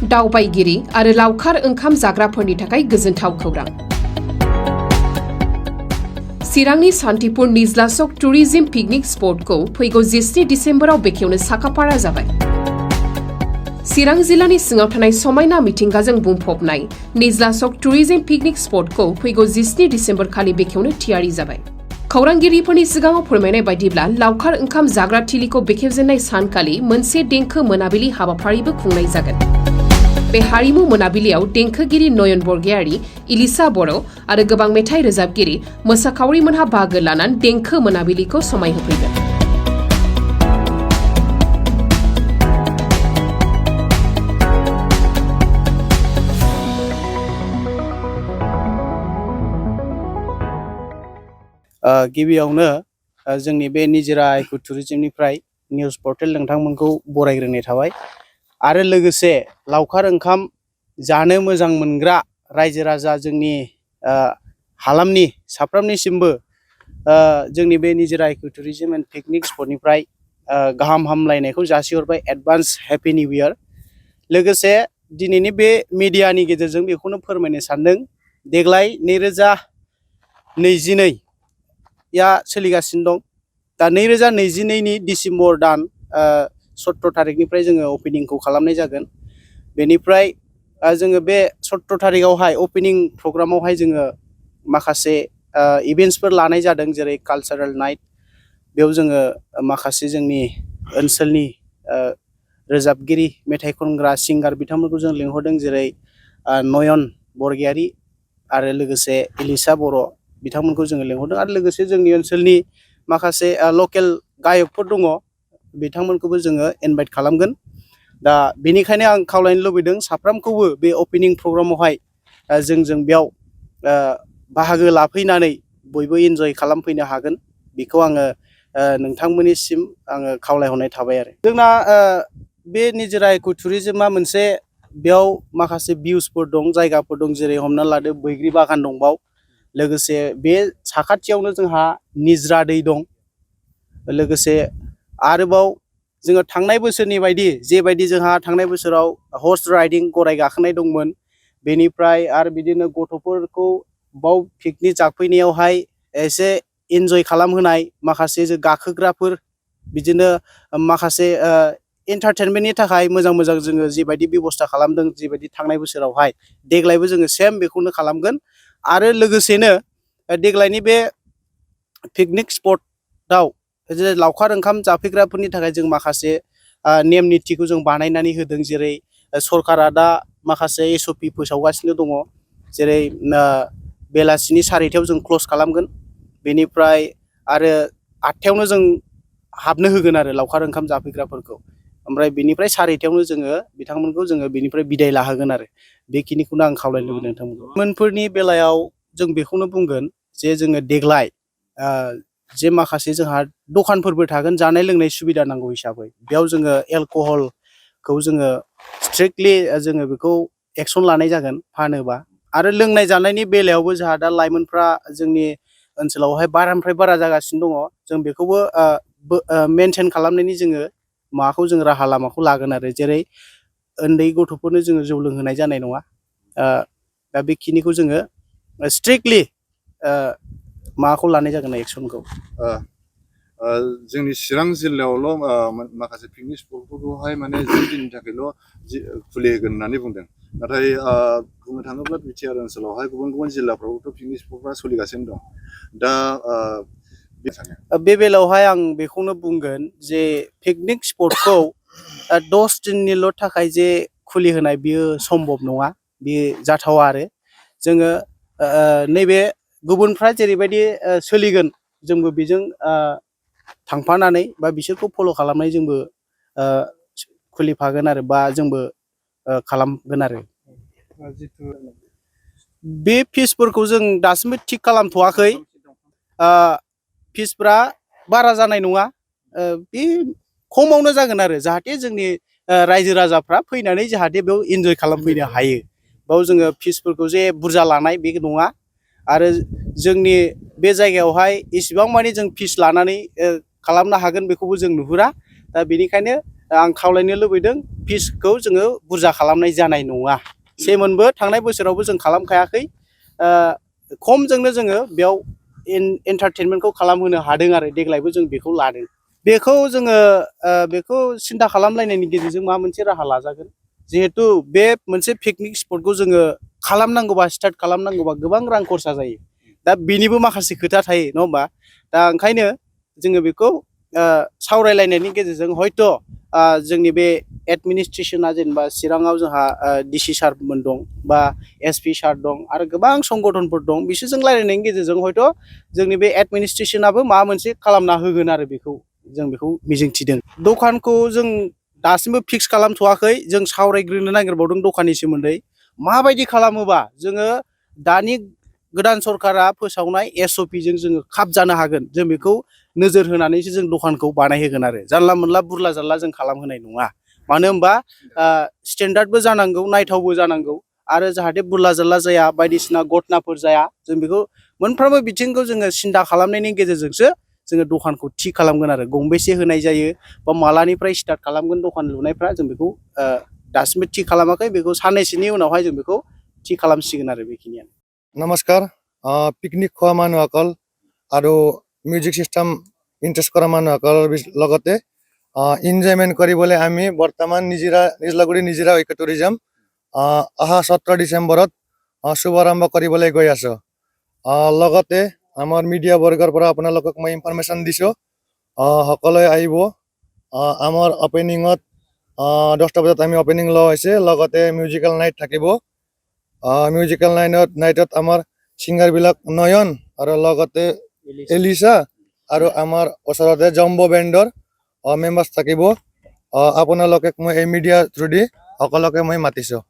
दावबायगिरि आरो लावखार ओंखाम जाग्राफोरनि थाखाय गोजोनथाव खौरां। चिरांनि सान्तिपुर निज्लाचक टुरिजम पिकनिक स्पटखौ फैगौ 17 डिसेम्बराव बेखेवनो साखाफारा जाबाय। चिरां जिल्लानि सिङाव थानाय समायना मिथिंगाजों बुंफबनाय निज्लाचक टुरिजम पिकनिक स्पटखौ फैगौ 17 डिसेम्बर खालि बेखेवनो थियारि जाबाय। खौरांगिरिफोरनि सिगाङाव फोरमायनाय बायदिब्ला लावखार ओंखाम जाग्रा थिलिखौ बेखेवजेननाय सानखालि मोनसे देंखो मोनाबिलि हाबाफारिबो खुंनाय जागोन। बे हारिमु मोनाबिलियाव देंखोगिरि नयन बरगयारी, इलिसा बर' आरो गोबां मेथाइ रोजाबगिरि मोसाखावरिमोनहा बाहागो लानानै देंखो मोनाबिलिखौ समायहोफैगोन। गिबियावनो जोंनि बे निजिरा इको टुरिजमनिफ्राय निउज पर्टेल नोंथांमोनखौ बरायग्रोनाय थाबाय आरो लोगोसे लावखार ओंखाम जानो मोजां मोनग्रा रायजो राजा जोंनि हालामनि साफ्रोमनिसिमबो जोंनि बे निजिरा इको टुरिजम एन्ड पिकनिक स्पटनिफ्राय गाहाम हामलायनायखौ जासिहरबाय। Advance happy new year. लोगोसे दिनैनि बे मिडियानि गेजेरजों बेखौनो फोरमायनो सानदों, देग्लाय 2022 या सोलिगासिनो दं। दा 2022 नि डिसेम्बर दान 17 थारिखनिफ्राय जोङो अपेनिंखौ खालामनाय जागोन। बेनिफ्राय जोङो बे 17 थारिखआवहाय अपेनिं प्रग्रामावहाय जोङो माखासे इभेन्ट्सफोर लानाय जादों, जेरै कालचारेल नाइट। बेयाव जोङो माखासे जोंनि ओनसोलनि रोजाबगिरि, मेथाइ खनग्रा, सिंगार बिथांमोनखौ जों लिंहरदों, जेरै नयन बरगयारी आरो लोगोसे इलिसा बर' बिथांमोनखौ जोङो लिंहरदों आरो लोगोसे जोंनि ओनसोलनि माखासे लकेल गायकफोर दङ, बिथांमोनखौबो जोङो इनभाइट खालामगोन। दा बेनिखायनो आं खावलायनो लुबैदों साफ्रोमखौबो बे अपेनिं प्रग्रामावहाय जों बेयाव बाहागो लाफैनानै बयबो इन्जय खालामफैनो हागोन, बेखौ आङो नोंथांमोननिसिम आङो खावलायहरनाय थाबाय। आरो जोंना बे निजिरा इको टुरिजमा मोनसे, बेयाव माखासे भिउसफोर दं, जायगाफोर दं, जेरै हमना लादो बैग्रि बागान दंबाव। लोगोसे बे साखाथियावनो जोंहा निज्रा दै दं। लोगोसे आरोबाव जोङो थांनाय बोसोरनि बायदि जेबायदि जोंहा थांनाय बोसोराव हर्स राइडिं, गराय गाखोनाय दंमोन, बेनिफ्राय आरो बिदिनो गथ'फोरखौ बाव पिकनिक जाफैनायावहाय एसे इन्जय खालामहोनाय माखासे गाखोग्राफोर, बिदिनो माखासे एन्टारटेनमेन्टनि थाखाय मोजां जोङो जेबायदि बेबस्था खालामदों, जेबायदि थांनाय बोसोरावहाय, देग्लायबो जोङो सेम बेखौनो खालामगोन। आरो लोगोसेनो देग्लायनि बे पिकनिक स्पटआव लावखार ओंखाम जाफैग्राफोरनि थाखाय जों माखासे नेम निथिखौ जों बानायनानै होदों, जेरै सरकारा दा माखासे SOP फोसावगासिनो दङ, जेरै बेलासिनि 4:00 जों क्ल'ज खालामगोन। बेनिफ्राय आरो 8:00 जों हाबनो होगोन आरो लावखार ओंखाम जाफैग्राफोरखौ। ओमफ्राय बेनिफ्राय 4:30 जोङो बिथांमोनखौ जोङो बेनिफ्राय बिदाय लाहोगोन। आरो बेखिनिखौनो आं खावलायनो लुबैदों नोंथांमोनखौ। मोनफोरनि बेलायाव जों बेखौनो बुंगोन जे जोङो देग्लाय जे माखासे जोंहा दखानफोरबो थागोन, जानाय लोंनाय सुबिदा नांगौ हिसाबै बेयाव जोङो एलकहलखौ जोङो स्ट्रिक्टलि जोङो बेखौ एक्सन लानाय जागोन फानोबा। आरो लोंनाय जानायनि बेलायावबो जोंहा दा लाइमोनफ्रा जोंनि ओनसोलावहाय बारानिफ्राय बारा जागासिनो दङ, जों बेखौबो मेनटेन खालामनायनि जोङो राहा लामाखौ लागोन। आरो जेरै उन्दै गथ'फोरनो जोङो जौ लोंहोनाय जानाय नङा। दा बेखिनिखौ जोङो स्ट्रिक्टलि माबाखौ लानाय जागोन, एक्सनखौ। जोंनि चिरां जिल्लायावल' माखासे पिकनिक स्पटफोरखौहाय माने 10 दिननि थाखायल' खुलिहोगोन होननानै बुंदों। नाथाय बुंनो थाङोब्ला बिटिआर ओनसोलावहाय गुबुन जिल्लाफ्रावथ' पिकनिक स्पटफ्रा सोलिगासिनो दं। दा बे बेलायावहाय आं बेखौनो बुंगोन जे पिकनिक स्पटखौ 10 दिननिल' थाखाय जे खुलिहोनाय बियो सम्भब नङा, बियो जाथावा। आरो जोङो नैबे गुबुनफ्रा जेरैबायदि सोलिगोन, जोंबो बेजों थांफानानै बा बिसोरखौ फल' खालामनानै जोंबो खुलिफागोन, आरो बा जोंबो खालामगोन। आरो बे फिसफोरखौ जों दासिमबो थिग खालामथ'वाखै। फिसफ्रा बारा जानाय नङा, बे खमावनो जागोन, आरो जाहाथे जोंनि रायजो राजाफ्रा फैनानै जाहाथे बेयाव इन्जय खालामफैनो हायो। बेयाव जोङो फिसफोरखौ जे बुरजा लानाय बे नङा। आरो जोंनि बे जायगायावहाय इसिबां मानि जों फिस लानानै खालामनो हागोन बेखौबो जों नुहुरा। दा बेनिखायनो आं खावलायनो लुबैदों फिसखौ जोङो बुरजा खालामनाय जानाय नङा सेमोनबो थांनाय बोसोरावबो जों खालामखायाखै खमजोंनो जोङो बेयाव एन्टारटेनमेन्टखौ खालामहोनो हादों आरो देग्लायबो जों बेखौ लादों बेखौ जोङो बेखौ सिन्था खालामलायनायनि गेजेरजों माबा मोनसे राहा लाजागोन जिहेतु बे मोनसे पिकनिक स्पटखौ जोङो खालामनांगौबा स्टार्ट खालामनांगौबा गोबां रां खरसा जायो दा बेनिबो माखासे खोथा थायो नङा होमबा दा ओंखायनो जोङो बेखौ सावरायलायनायनि गेजेरजों हयथ' जोंनि बे एडमिनिस्ट्रेसना जेनेबा चिराङाव जोंहा डिसि सारमोन दं बा एसपि सार दं आरो गोबां संगठनफोर दं बिसोरजों रायलायनायनि गेजेरजों हयथ' जोंनि बे एडमिनिस्ट्रेसनाबो माबा मोनसे खालामना होगोन आरो बेखौ जों बेखौ मिजिंथिदों दखानखौ जों दासिमबो फिक्स खालामथ'वाखै जों सावरायग्रोनो नागिरबावदों दखाननि सोमोन्दै माबायदि खालामोबा जोङो दानि गोदान सरकारा फोसावनाय एसअपिजों जोङो खाब जानो हागोन जों बेखौ नोजोर होनानैसो जों दखानखौ बानायहोगोन आरो जानला मोनला बुरला जारला जों खालामहोनाय नङा मानो होनबा स्टेन्डार्डबो जानांगौ नायथावबो जानांगौ आरो जाहाथे बुरला जारला जाया बायदिसिना घटनाफोर जाया जों बेखौ मोनफ्रोमबो बिथिंखौ जोङो सिन्था खालामनायनि गेजेरजोंसो जोङो दखानखौ थि खालामगोन आरो गंबेसे होनाय जायो बा मालानिफ्राय स्टार्ट खालामगोन दखान लुनायफ्रा जों बेखौ दासिमबो थि खालामाखै बेखौ साननैसोनि उनावहाय जों बेखौ थि खालामसिगोन आरो बेखिनियानो नमस्कार पिकनिक खোৱা মানুহসকল আৰু মিউজিক সিস্টেম ইণ্টাৰেষ্ট কৰা মানুহসকলৰ লগতে ইনজয়মেণ্ট কৰিবলৈ আমি বৰ্তমান নিজলাগুৰি নিজৰা ঐক্য টুৰিজম অহা 17 ডিচেম্বৰত শুভাৰম্ভ কৰিবলৈ গৈ আছোঁ লগতে আমাৰ মিডিয়া বৰ্গৰ পৰা আপোনালোকক মই ইনফৰমেশ্যন দিছোঁ সকলোৱে আহিব আমাৰ অপেনিঙত 10টা বজাত আমি অপেনিং লোৱা হৈছে লগতে মিউজিকেল নাইট থাকিব মিউজিকেল নাইটত আমাৰ ছিংগাৰবিলাক নয়ন আৰু লগতে এলিছা আৰু আমাৰ ওচৰতে জম্বো বেণ্ডৰ মেম্বাৰ্ছ থাকিব আপোনালোকক মই এই মিডিয়া থ্ৰুদি সকলোকে মই মাতিছোঁ